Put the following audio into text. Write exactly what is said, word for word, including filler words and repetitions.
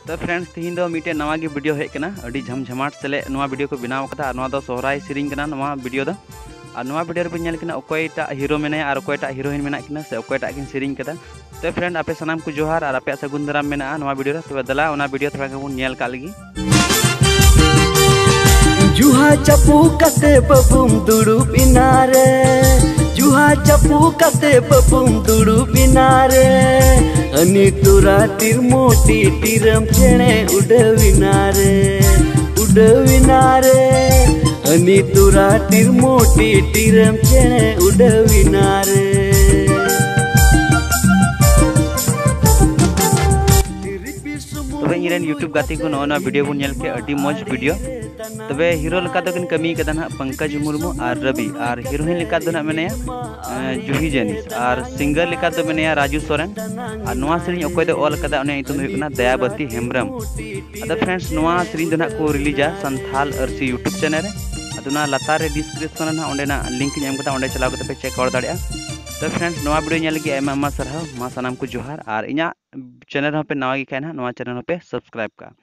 ᱛᱚ friends, ᱛᱤᱦᱤᱧ ᱫᱚ ᱢᱤᱫᱴᱮᱱ ᱱᱟᱣᱟ ᱜᱮ video ᱦᱮᱡ ᱠᱟᱱᱟ᱾ ᱟᱹᱰᱤ ᱡᱷᱟᱢᱡᱷᱟᱢᱟᱴ ᱥᱮᱞᱮ ᱱᱚᱣᱟ video ᱠᱚ ᱵᱮᱱᱟᱣ ᱠᱟᱫᱟ, ᱟᱨ ᱱᱚᱣᱟ ᱫᱚ ᱥᱚᱦᱨᱟᱭ ᱥᱮᱨᱮᱧ ᱠᱟᱱᱟ ᱱᱚᱣᱟ video ᱫᱚ᱾ ᱟᱨ ᱱᱚᱣᱟ video ᱨᱮᱵᱚᱱ ᱧᱮᱞ ᱠᱤᱱᱟ ᱚᱠᱚᱭᱴᱟᱜ hero ᱢᱮᱱᱟᱭᱟ ᱟᱨ ᱚᱠᱚᱭᱴᱟᱜ heroine ᱢᱮᱱᱟᱜ ᱠᱤᱱᱟ ᱥᱮ ᱚᱠᱚᱭᱴᱟᱜ ᱠᱤᱱ ᱥᱮᱨᱮᱧ ᱠᱟᱫᱟ᱾ ᱛᱚ friend, ᱟᱯᱮ ᱥᱟᱱᱟᱢ ᱠᱚ ᱡᱚᱦᱟᱨ ᱟᱨ ᱟᱯᱮᱭᱟᱜ ᱥᱟᱹᱜᱩᱱ ᱫᱟᱨᱟᱢ ᱢᱮᱱᱟᱜᱼᱟ ᱱᱚᱣᱟ video ᱨᱮ᱾ ᱛᱚᱵᱮ ᱫᱮᱞᱟ ᱚᱱᱟ video ᱛᱷᱚᱲᱟ ᱜᱟᱱ ᱵᱚᱱ ᱧᱮᱞ ᱠᱟᱜ ᱞᱮᱜᱮ᱾ ᱡᱩᱦᱟ ᱪᱟᱯᱩ ᱠᱟᱛᱮ ᱵᱟᱹᱵᱩᱢ ᱫᱩᱲᱩᱵ ᱮᱱᱟ ᱨᱮ, ᱡᱩᱦᱟ ᱪᱟᱯᱩ ᱠᱟᱛᱮ ᱵᱟᱹᱵᱩᱢ ᱫᱩᱲᱩᱵ ᱮᱱᱟ ᱨᱮ, ᱟᱹᱱᱤ ᱛᱩᱨᱟ ᱴᱤᱨᱢᱳ ᱴᱤᱴᱤᱨᱮᱢ ᱪᱮᱬᱮ ᱩᱰᱟᱹᱣ ᱮᱱᱟ ᱨᱮ, ᱩᱰᱟᱹᱣ ᱮᱱᱟ ᱨᱮ, ᱟᱹᱱᱤ ᱛᱩᱨᱟ ᱴᱤᱨᱢᱳ ᱴᱤᱴᱤᱨᱮᱢ ᱪᱮᱬᱮ ᱩᱰᱟᱹᱣ ᱮᱱᱟ ᱨᱮ᱾ ᱛᱚᱵᱮ ᱤᱧ ᱨᱮᱱ YouTube ᱜᱟᱛᱮ ᱠᱚ, ᱱᱚᱜᱼᱚ ᱱᱚᱣᱟ video ᱵᱚᱱ ᱧᱮᱞ ᱠᱮᱫ, ᱟᱹᱰᱤ ᱢᱚᱡᱽ video᱾ ᱛᱚᱵᱮ hero ᱞᱮᱠᱟ ᱫᱚ ᱠᱤᱱ ᱠᱟᱹᱢᱤ ᱠᱟᱫᱟ ᱱᱟᱦᱟᱜ ᱯᱚᱝᱠᱚᱡᱽ ᱢᱩᱨᱢᱩ ᱟᱨ ᱨᱚᱵᱤ, ᱟᱨ heroine ᱞᱮᱠᱟ ᱫᱚ ᱱᱟᱦᱟᱜ ᱢᱮᱱᱟᱭᱟ, ᱮᱸ, ᱡᱩᱦᱤ ᱡᱟᱹᱱᱤᱥ, ᱟᱨ singer ᱞᱮᱠᱟ ᱫᱚ ᱢᱮᱱᱟᱭᱟ ᱨᱟᱡᱩ ᱥᱚᱨᱮᱱ, ᱟᱨ ᱱᱚᱣᱟ ᱥᱮᱨᱮᱧ ᱚᱠᱚᱭ ᱫᱚ ᱚᱞ ᱠᱟᱫᱟ, ᱩᱱᱤᱭᱟᱜ ᱧᱩᱛᱩᱢ ᱫᱚ ᱦᱩᱭᱩᱜ ᱠᱟᱱᱟ ᱫᱟᱭᱟᱵᱚᱛᱤ ᱦᱮᱢᱵᱨᱚᱢ᱾ ᱟᱫᱚ friends, ᱱᱚᱣᱟ ᱥᱮᱨᱮᱧ ᱫᱚ ᱱᱟᱦᱟᱜ ᱠᱚ releaseᱟ ᱥᱟᱱᱛᱷᱟᱞ ᱟᱹᱨᱥᱤ YouTube channel ᱨᱮ᱾ ᱟᱫᱚ ᱚᱱᱟ ᱞᱟᱛᱟᱨ ᱨᱮ description ᱨᱮ ᱱᱟᱦᱟᱜ ᱚᱸᱰᱮᱱᱟᱜ link ᱤᱧ ᱮᱢ ᱠᱟᱫᱟ, ᱚᱸᱰᱮ ᱪᱟᱞᱟᱣ ᱠᱟᱛᱮ ᱯᱮ check out ᱫᱟᱲᱮᱭᱟᱜᱼᱟ᱾ ᱛᱚ friends, ᱱᱚᱣᱟ video ᱧᱮᱞ ᱞᱟᱹᱜᱤᱫ ᱟᱭᱢᱟ ᱟᱭᱢᱟ ᱥᱟᱨᱦᱟᱣ, ᱢᱟ ᱥᱟᱱᱟᱢ ᱠᱚ ᱡᱚᱦᱟᱨ, ᱟᱨ ᱤᱧᱟᱹᱜ channel ᱨᱮᱦᱚᱸ ᱯᱮ ᱱᱟᱣᱟ ᱜᱮ ᱠᱷᱟᱱ ᱱᱟᱦᱟᱜ ᱱᱚᱣᱟ channel ᱦᱚᱸᱯᱮ subscribe ᱠᱟᱜᱼᱟ᱾